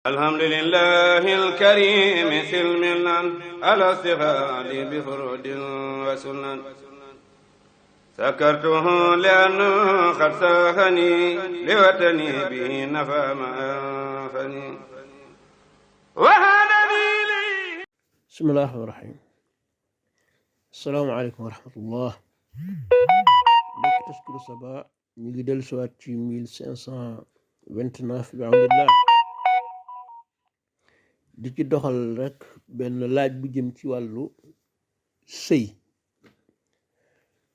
alhamdulillahi alkarim silmilan ala stighaali bi furudin wa sunan sakartuhu li'anna qad saahani liwatani bihi nafa ma anfani wa hadani li. bismillahi rahmaani rahiim. asalaamaaleykum wa rahmatullah. mbokki Taskiru ñu ngi dellu siwaat ci 1529 bi awnillah di ci doxal rek benn laaj bu jëm ci wàllu sëy,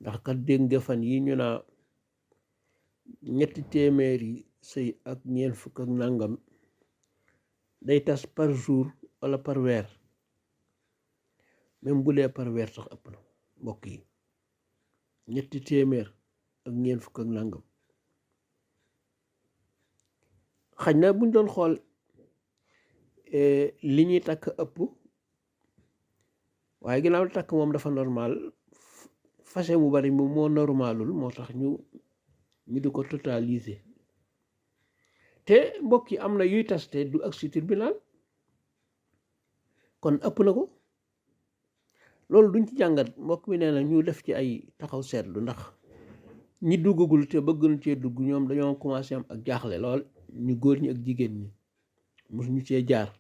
ndax kat dégg nga fan yi ñu naa 300 sëy ak 40 ak nangam day tas par jour wala par weer, même bu dee par weer sax ëpp na mbokk yi. 300 ak 40 ak nangam xaj na buñ doon xool li ñuy takk ëpp, waaye ginnaaw takk moom dafa normal, fase mu bari moom moo normalul, moo tax ñu di ko totaliser. te mbokk yi am na yuy taste du ak ci tribunal, kon ëpp na ko. loolu duñ ci jàngat. mbokk mi nee na ñu def ci ay taxaw seetlu, ndax ñi duggagul te bëgg na cee dugg ñoom dañoo commencé am ak jaaxle lool, ñu góor ñi ak jigéen ñi mus ñu cee jaar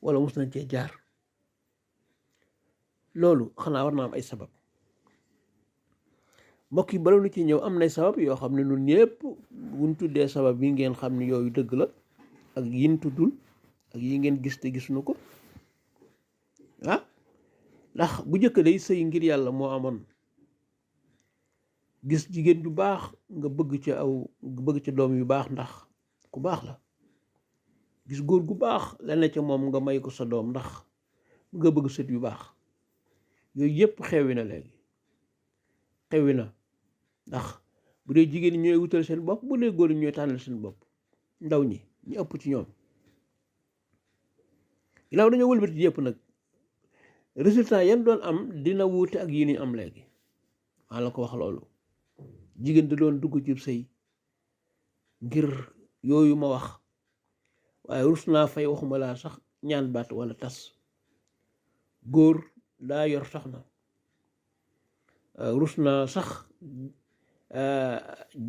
wala mus nañ cee jaar. loolu xanaa war na am ay sabab. mbokk yi bala nu ci ñëw, am nay sabab yoo xam ne ñun ñëpp buñ tuddee sabab yi ngeen xam ne yooyu dëgg la, ak yin tuddul ak yi ngeen gis te gisuñu ko. ndax bu njëkk day sëy ngir yàlla moo amoon. gis jigéen ju baax nga bëgg ca doom yu baax ndax ku baax la. gis góor gu baax la ne ca moom nga may ko sa doom ndax nga bëgg sët yu baax. yooyu yëpp xewi na léegi, xewi na. ndax bu dee jigéen ñi ñooy wutal seen bopp, bu dee góor ñi ñooy tànnal seen bopp. ndaw ñi ñu ëpp ci ñoom ginnaaw dañoo wëlbati yëpp nag, résultat yan doon am dina wuute ak yi ni am léegi. maa la ko wax loolu. jigéen da doon dugg ci sëy ngir yooyu ma wax, waaye rus naa fay, waxuma laa sax ñaan baat wala tas. góor daa yor soxna, rus naa sax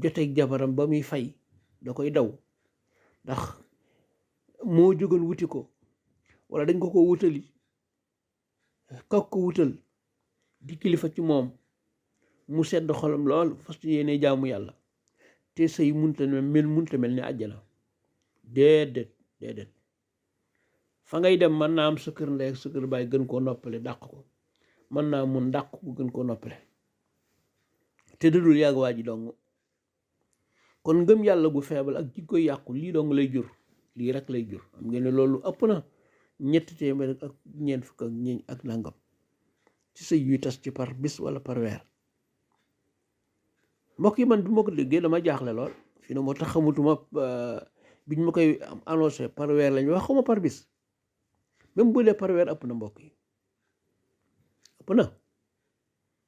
joteeg jabaram ba muy fay da koy daw, ndax moo jógoon wuti ko wala dañ ko wutali. kaw ko wutal di kilifa ci moom, mu sedd xolam lool, fas yéene jaamu yàlla, te sëy munta mel ni àjjana. déedéet. fa ngay dem mën naa am sa kër ndey ak sa kër baay gën koo noppale, dàq ko. mën naa mun dàq ko gën koo noppale, te dudul yàgg waa ji dong. kon ngëm yàlla gu feebal ak jikko yàqu lii dong lay jur, lii rek lay jur. am ngeen ne loolu ëpp na 300 ak 40 ak nangam ci sëy yuy tas ci par bis wala par weer. mbokk yi man bi ma ko déggee dama jaaxle lool. fi ne moo tax xamutuma biñ ma koy annoncé par weer lañu wax, xawma par bis. même bu dee par weer ëpp na mbokk yi, ëpp na.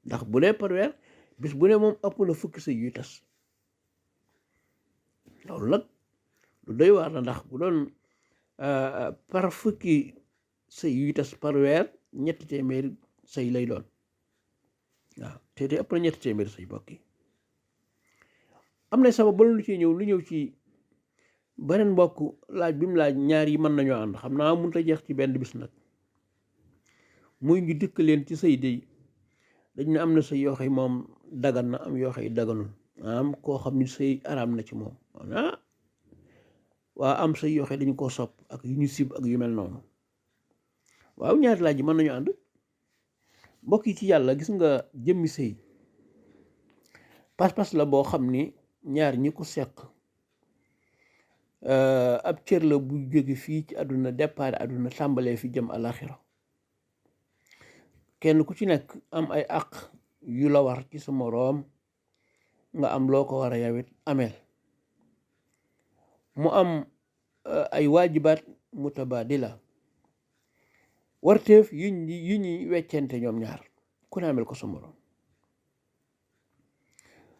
ndax bu dee par weer, bis bu ne moom ëpp na fukki sëy yuy tas. loolu nag lu doy waar na, ndax bu doon par fukki sëy yuy tas par weer, 300 sëy lay doon. waaw te ëpp na 300 sëy mbokk yi. am na sabab ba lu ci ñëw ci beneen mbokk laaj bi mu laaj. ñaar yi mën nañoo ànd, xam naa mënut a jeex ci benn bis nag. muy ñu dëkk leen ci sëy dañ ne am na sëy yoo xam moom dagan na, am yoo xam daganul. am koo xam ni sëy araam na ci moom, waa am sëy yoo xam dañu koo sopp ak yu ñu sib ak yu mel noonu. waaw ñaari laaj yi mën nañu ànd mbokk yi ci yàlla. gis nga jëmmi sëy pas-pas la boo xam ni ñaar ñi ko seq ab cër la bu jóge fii ci àdduna, départ àdduna, tàmbalee fi jëm alaxira. kenn ku ci nekk am ay àq yu la war ci sa moroom, nga am loo ko war a yawit ameel. mu am ay waajibaat mutabaadila, warteef yu ñuy weccente ñoom ñaar, ku ne amel ko sa moroom.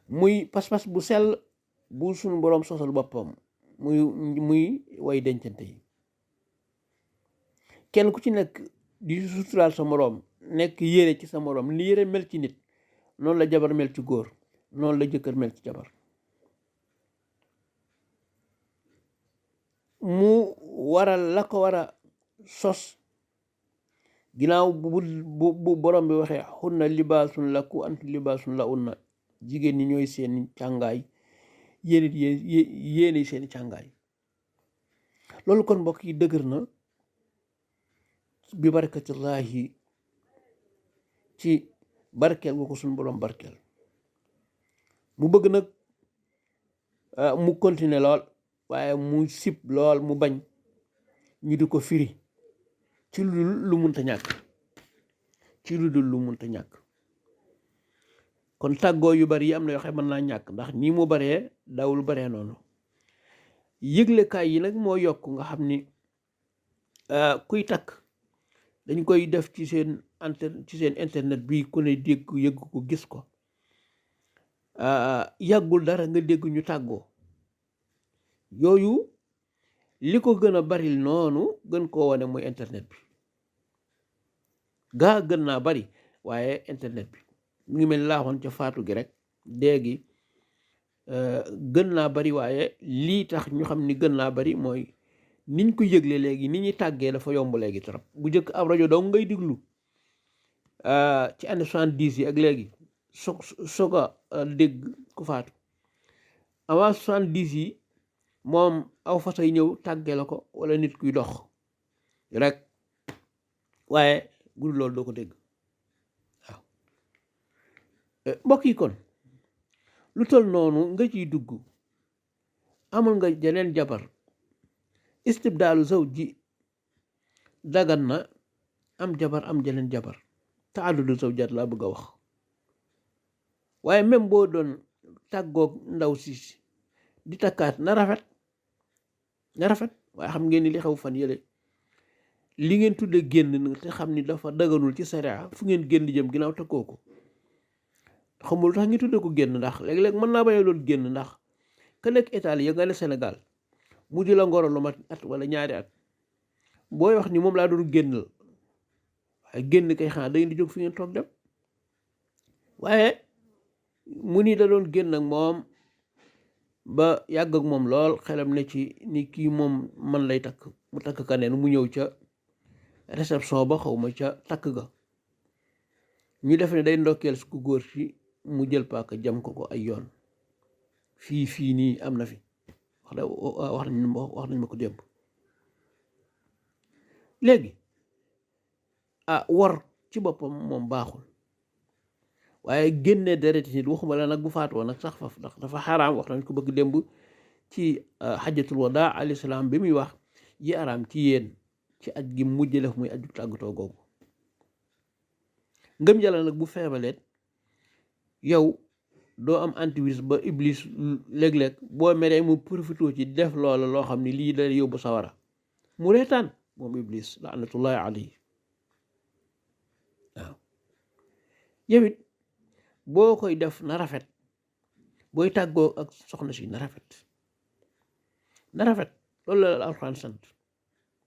muy pas-pas bu sell bu suñu boroom sosal boppam, muy way dencante yi kenn ku ci nekk di suturaal sa moroom nekk yére ci sa moroom li yére mel ci nit noonu la jabar mel ci góor noonu la jëkkër mel ci jabar mu waral la ko war a sos ginnaaw bu borom bi waxee hunna libaasun lakum wa antum libaasun lahunna jigéen ñi ñooy seeni càngaay yéeni seeni càngaay loolu kon mbokk yi dëgër na bi barakatullahi ci barkeel gu ko suñu borom barkeel mu bëgg nag mu continuer lool waaye mu sib lool mu bañ ñu di ko firi ci lu munta ñàkk ci lu dul lu munta ñàkk kon tàggoo yu bari yi am na yoo xam mën naa ñàkk ndax nii mu baree dawul baree noonu yëglekaay yi nag moo yokk nga xam ni kuy takk dañ koy def ci seen internet bi ku ne dégg yëgg ko gis ko yàggul dara nga dégg ñu tàggoo yooyu li ko gën a baril noonu gën koo wane muy internet bi gaa gën naa bari waaye internet bi mu ngi mel ni laaxoon ca faatu gi rek léegi gën naa bari waaye lii tax ñu xam ni gën naa bari mooy niñ ko yëgle léegi ni ñuy tàggee dafa yomb léegi trop bu njëkk ab rajo dong ngay diglu ci année 70 yi ak léegi soog a dégg ku faatu avant 70 yi moom aw fasay ñëw tàggee la ko wala nit kuy dox rek waaye bu dul loolu doo ko dégg waaw mbokk yi kon lu tol noonu nga ciy dugg amul nga jeneen jabar istibdaalu zawji dagan na am jabar am jeneen jabar taadudu zawjaat laa bëgg a wax waaye même boo doon tàggoog ndaw si di takkaat na rafet waaye xam ngeen ni li xew fan yële li ngeen tudde génn te xam ni dafa daganul ci sariya fu ngeen génn jëm ginnaaw takkoo ko xamul tax ngi tudde ko génn ndax léeg-léeg mën naa bañee loolu génn ndax ka nekk Italie ya nga ne Sénégal mu di la ngoro lu mat at wala ñaari at booy wax ni moom laa doon génnal waaye génn kay xanaa da ngeen di jóg fi ngeen toog dem waaye mu ni da doon génn ak moom ba yàgg ak moom lool xelam ne ci ni kii moom man lay takk mu takk kaneen mu ñëw ca réception ba xaw ma ca takk ga ñu def ne day ndokkeel su ko góor ci mu jël paaka jam ko ay yoon fii nii am na fi wax nañ ma ko démb léegi wor ci boppam moom baaxul waaye génne deret nit waxuma la nag bu faatoo nag sax faf ndax dafa xaraam wax nañ ko bëgg démb ci xajjatul wadaa alayhi salaam bi muy wax yi araam ci yéen ci aj gi mujj def muy aju tàggatoo googu ngëm yàlla nag bu feebaleet yow doo am antivirus ba iblis léeg-léeg boo meree mu profité ci def loola loo xam ne lii day yóbbu sawara mu reetaan moom iblis laanatullahi alayhi waaw yow it boo koy def na rafet booy tàggoo ak soxna si na rafet loolu la alxuraan sant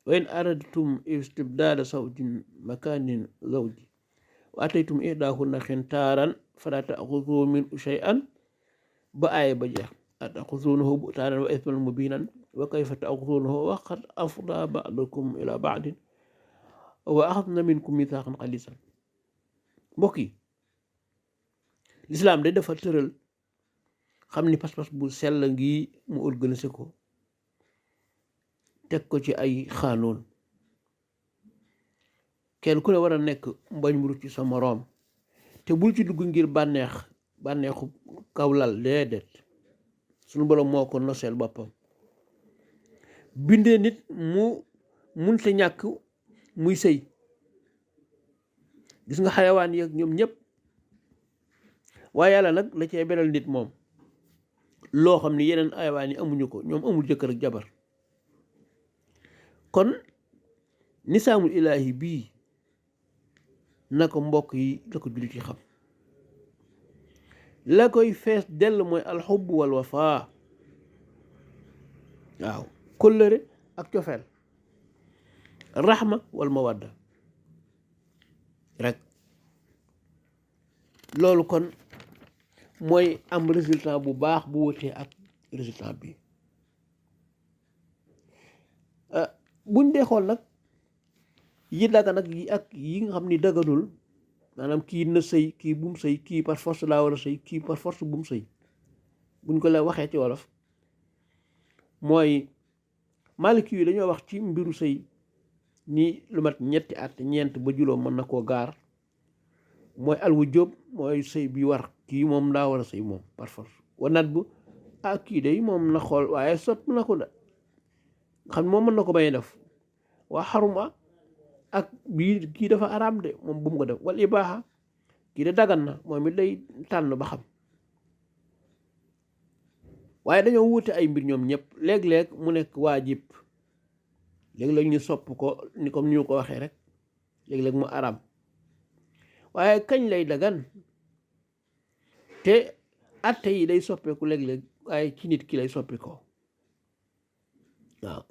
wa in aradtum istibdaala zawjin makaanin zawji wa ataytum ihdahunna xintaaran fala taaxudu minhu shay'an ba aaya ba jeex ataaxudunahu buhtaanan wa ithman mubinan wa kayfa taaxudunahu wa qad afdaa ba'dukum ila ba'din wa axadna minkum mithaqan xalisan mbokk yi lislaam de dafa tëral xam ni pas-pas bu sell ngi mu organisé ko teg ko ci ay xaanoon kenn ku ne war a nekk mbañ mburu ci sa moroom te bul ci dugg ngir bànneexu kawlal déedéet suñu borom moo ko noseel boppam bindee nit mu munte ñàkk muy sëy gis nga xayawaan yi ak ñoom ñëpp waaye yàlla nag la cee beral nit moom loo xam ne yeneen xayawaan yi amuñu ko ñoom amul jëkkër ak jabar kon nisaamul ilaahi bii na ko mbokk yi la ko jullit yi xam la koy fees dell mooy alxubb wal wafaa waaw kóllëre ak cofeel raxma wal mawadda rek loolu kon mooy am résultat bu baax bu wutee ak résultat bi buñ dee xool nag yi daga nag yi ak yi nga xam ni daganul maanaam kii na sëy kii bum sëy kii par force laa war a sëy kii par force bum sëy buñ ko la waxee ci wolof mooy maliki yi dañoo wax ci mbiru sëy ni lu mat ñetti at ñeent ba juróom mën na koo gaar mooy alwu jóob mooy sëy bi war kii moom daa war a sëy moom par force wanat bu kii day moom na xool waaye sot na ko da xam moom mën na ko bañ def waa xaruma ak bii kii dafa araam de moom bu mu ko def wala ibaaxa kii de dagan na moom it day tànn ba xam waaye dañoo wuute ay mbir ñoom ñëpp léeg-léeg mu nekk waajib léeg-léeg ñu sopp ko ni comme ni ñu ko waxee rek léeg-léeg mu araam waaye kañ lay dagan te atte yi day soppeeku léeg-léeg waaye ci nit ki lay soppi ko waaw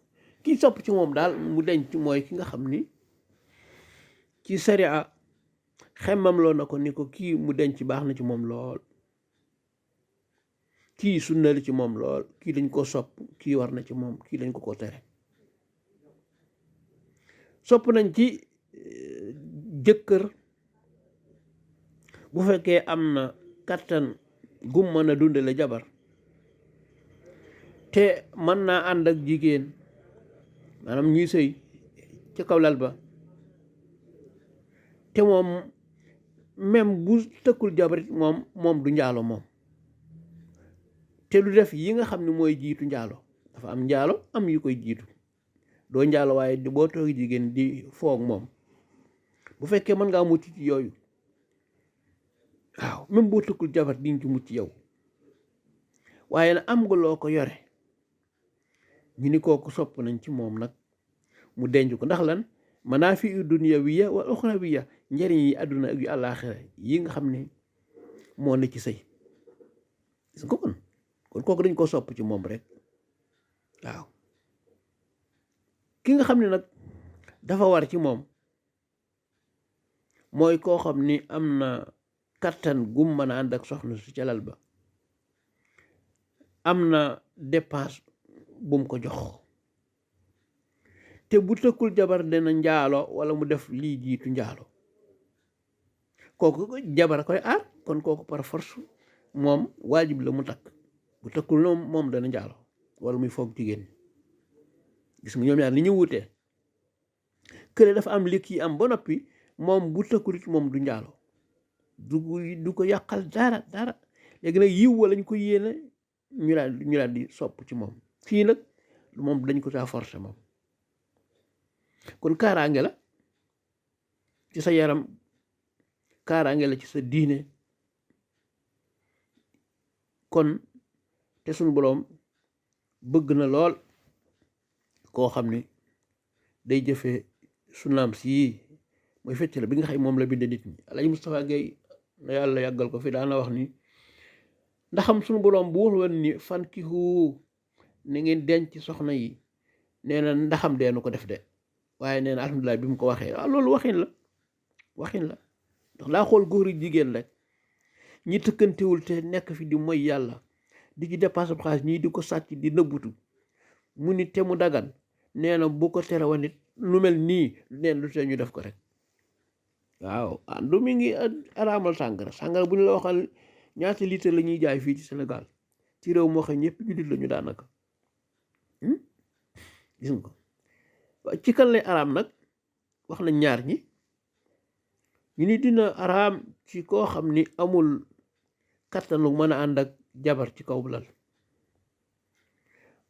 kii sopp ci moom daal mu denc mooy ki nga xam ni ci sariya xemmam loo na ko ni ko kii mu denc baax na ci moom lool kii sunna la ci moom lool kii dañ ko sopp kii war na ci moom kii dañ ko tere sopp nañ ci jëkkër bu fekkee am na kattan gum mën a dundale jabar te mën naa ànd ak jigéen maanaam ñuy sëy ci kaw lal ba te moom même bu tëkkul jabarit moom du njaalo moom te du def yi nga xam ne mooy jiitu njaalo dafa am njaalo am yu koy jiitu doo njaalo waaye boo toog jigéen di foog moom bu fekkee mën ngaa mucc ci yooyu waaw même boo tëkkul jabar di nga ci mucc yow waaye nag am nga loo ko yore ñu ni kooku sopp nañ ci moom nag mu denc ko ndax lan manaafi dunyawiya wa uxrawiya njëriñ yi àdduna ak yu àllaaxira yi nga xam ne moo ne ci sëy gis nga kon kooku dañ ko sopp ci moom rek waaw ki nga xam ne nag dafa war ci moom mooy koo xam ni am na kattan gum mën a ànd ak soxna su ca lal ba am na dépense bum ko jox te bu tëkkul jabar dana njaalo wala mu def lii jiitu njaalo kooku jabar koy aar kon kooku par force moom waajib la mu takk bu tëkkul moom dana njaalo wala muy foog jigéen gis nga ñoom ñaar ni ñu wutee kële dafa am li kii am ba noppi moom bu tëkkul it moom du njaalo du ko yàqal dara léegi nag yiw wala ñu ko yéene ñu daal di sopp ci moom fii nag moom dañ ko saa forcé moom kon kaaraange la ci sa yaram kaaraange la ci sa diine kon te suñu boroom bëgg na lool koo xam ni day jëfee sunaam si mooy feccale bi nga xam moom la bind nit ñi Alaaji Moustapha Gaye na yàlla yàggal ko fi daana wax ni ndaxam suñu boroom bu wax woon ni fan ki ni ngeen denc soxna yi nee na ndaxam deenu ko def de waaye nee na alhamdulilah bi mu ko waxee loolu waxin la ndax daa xool góor yi jigéen rek ñi tëkkantewul te nekk fi di moy yàlla di ci dépassé xaalis ñii di ko sàcc di nëbbutu mu ni te mu dagan nee na bu ko tere woon nit lu mel nii neen lu tee ñu def ko rek waaw du mi ngi araamal sàngara bu ñu la waxal ñaata litre la ñuy jaay fii ci Sénégal ci réew moo xam ñëpp jullit la ñu daanaka gis nga ko ci kan lay araam nag wax na ñaar ñi ñu ni dina araam ci koo xam ni amul kattanu mën a ànd ak jabar ci kaw lal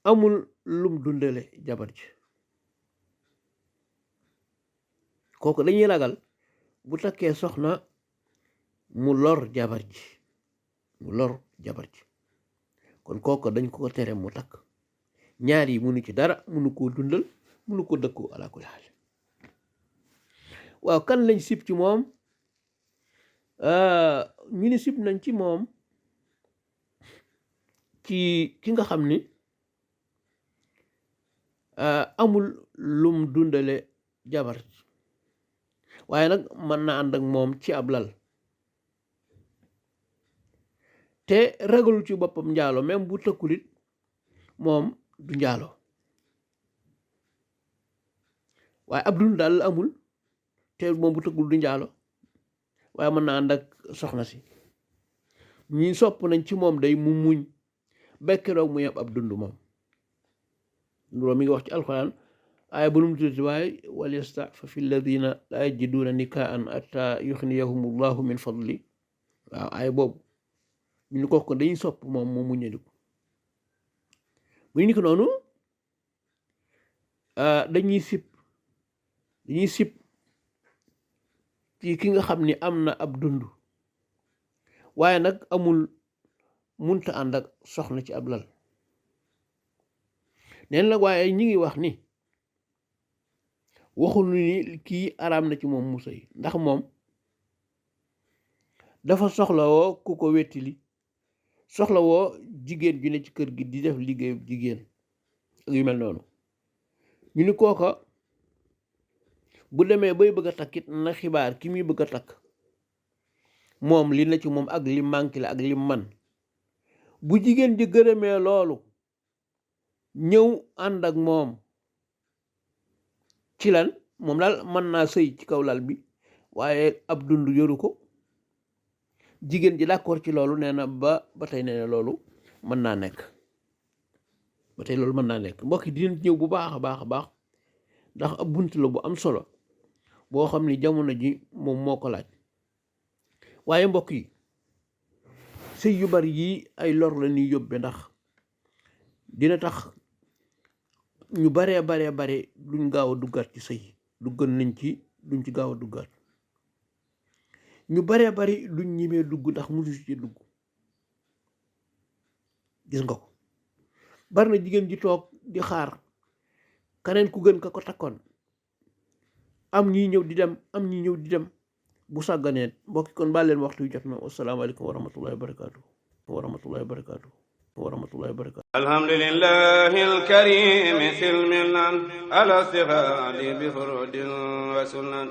amul lum dundale jabar ji kooku dañuy ragal bu takkee soxna mu lor jabar ji kon kooku dañ ko tere mu takk ñaar yi munu ci dara munu koo dundal munu ko dëkku ala kulli haal waaw kan lañ sib ci moom ñu ni sib nañ ci moom ci ki nga xam ni amul lum dundale jabar waaye nag mën na ànd ak moom ci ab lal te ragalul ci boppam njaalo même bu tëkkulit moom du njaalo waaye ab dund daal amul te moom bu tëkkul du njaalo waaye mën na ànd ak soxna si ñi sopp nañ ci moom day mu muñ bekkeroog mu yeb ab dund moom loolu mi ngi wax ci alxuraan aaya bu nu mu tuddati waaye wal yasta'fafi alladina laa yajiduuna nikaan atta yuxniyahum allahu min fadli waaw aaya boobu ñu ni ko dañuy sopp moom mu muñandiku muy ni ko noonu dañuy sip ci ki nga xam ni am na ab dund waaye nag munta ànd ak soxna ci ab lal neen la waaye ñi ngi wax ni waxul ni kii araam na ci moom mu sëy ndax moom dafa soxlawoo ku ko wettili soxlawoo jigéen ju ne ci kër gi di def liggéeyu jigéen ak yu mel noonu ñu ni kooka bu demee bay bëgg a takkit na xibaar ki muy bëgg a takk moom li na ci moom ak li manqué la ak li man bu jigéen ji gërëmee loolu ñëw ànd ak moom ci lan moom daal mën naa sëy ci kaw lal bi waaye ab dund yoru ko jigéen ji d'accord ci loolu nee na ba tey nee na loolu mën naa nekk ba tey loolu mën naa nekk mbokk yi dinañ ñëw bu baax a baax a baax ndax ab bunt la bu am solo boo xam ni jamono ji moom moo ko laaj waaye mbokk yi sëy yu bari yi ay lor la ñuy yóbbe ndax dina tax ñu bare duñ gaaw a duggaat ci sëy duggal nañ ci duñ ci gaaw a duggaat ñu bare duñ ñimee dugg ndax musu ci dugg gis nga ko bari na jigéen ji toog di xaar keneen ku gën ka ko takkoon am ñi ñëw di dem bu sàgganee mbokki kon baal leen waxtu yu jot na asalaamaaleykum wa rahmatullahi wa barakatuh alhamdulillahi alkarimi silmilan ala stighaali bi furudin wa sunan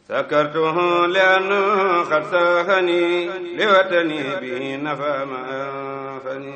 sakartuhu li'anna qad saxani liwatani bihi nafa ma anfani